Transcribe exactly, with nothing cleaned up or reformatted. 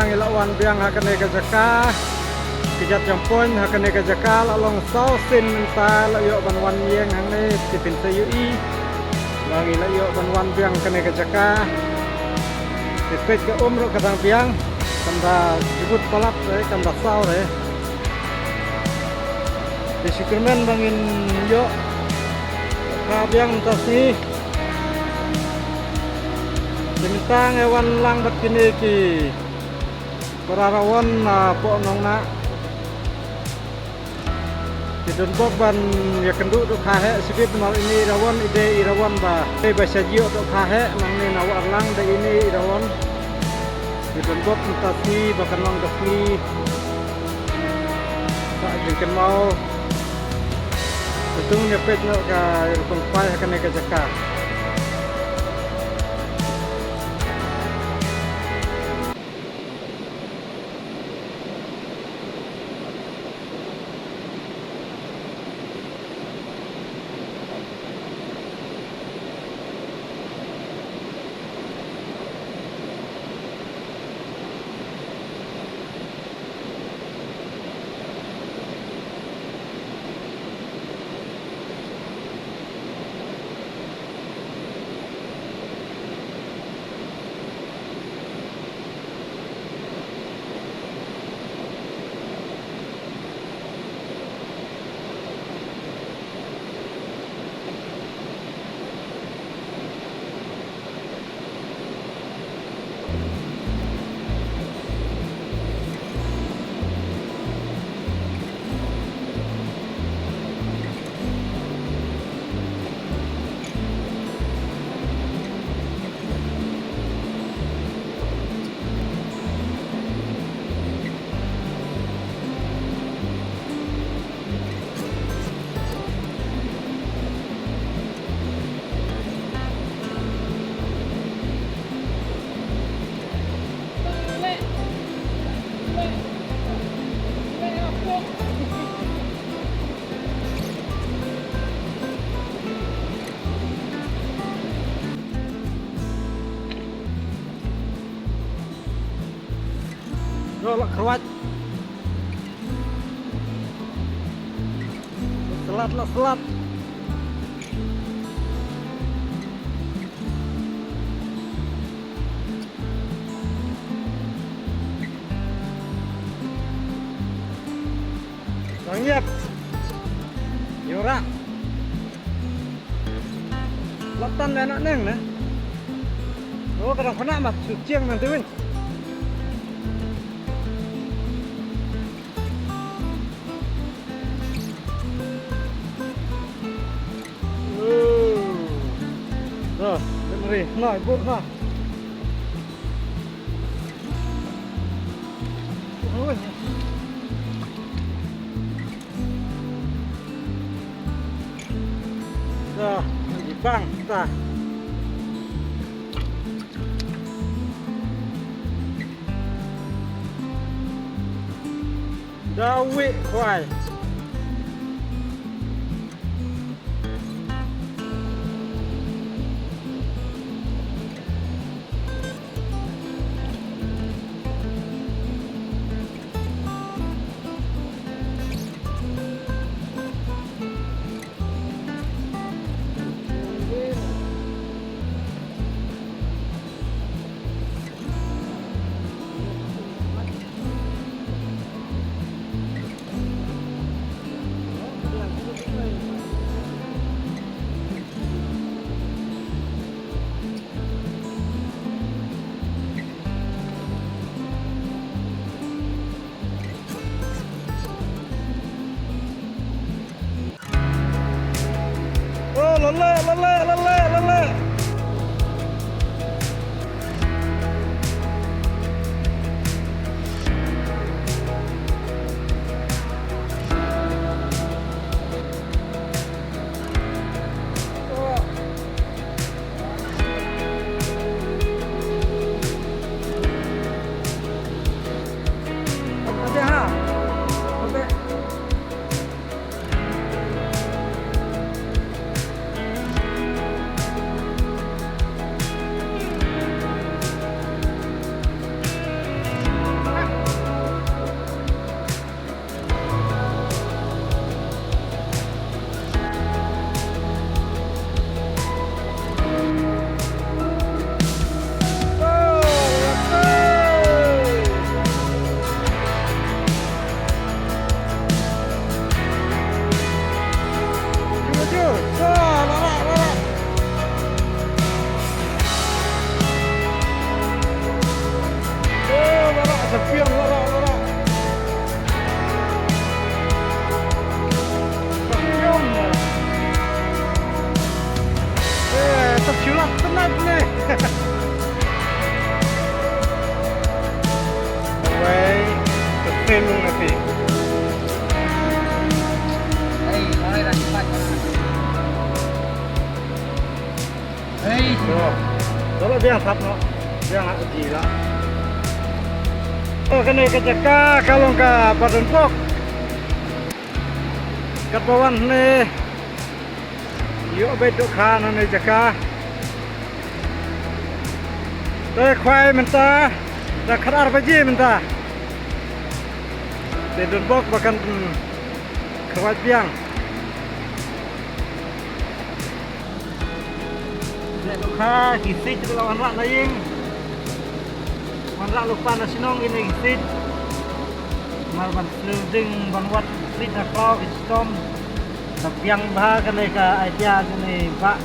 Ngi la wan biang ha kane ka jaka. Ka jait jaiñpoh ha kane ka jaka la long saw sien mynta la ïoh ban wan ïeng hangne, te phin sa ïohi ba ngi la ïoh ban wan biang kane ka jaka. Te peit ka um ruh ka dang biang, kam da jubut palat re, kam da saw re. Te shu kyrmen ba ngin ïoh kha biang mynta sngi. Te mynta ngi wan lang bad kine ki para rawon na poh nongnah. Ki don bok ban ïakynduh dohkha heh shibit namar ine i rawon i dei i rawon ba dei ba sha jioh dohkha heh, nangne na Wah Arlang dei ine i rawon. Ki don bok mynta sngi ba kan long ka sngi sah jingkynmaw. Te to ngin ïa peit noh ka rukom khwai ha kane ka jaka. Yo, la khruat. Selat, la selat. Dang ïap. Ïa u rah. Lap tan leh na neng ne. Oh, ka dang khynnah ma shu chiang nang te win. Oh. Dah, dengar ni. Nah, ibu nah. Oi. Dah, lagi bang, dah. Dah wei khwai. Oh, lale, lale, lale, lale. Hey, mung na phi. Hey, oi, dah cepat. Hey. To. To la biang sap noh. Biang ha ji la. To kane ka jaka ka long kaba donbok. Katba wan hangne ïoh beit dohkha na kane jaka. Te khwai mynta da khatar baje mynta. Te donbok ba kan kyrwat biang. Leh dohkha ki siej ruh la wanrah na ïing. Wanrah lypa na shnong kine ki siej. Mar ban sniew jing ban wad siej na khlaw ki shitom. Te biang bha kane ka idea kane bah.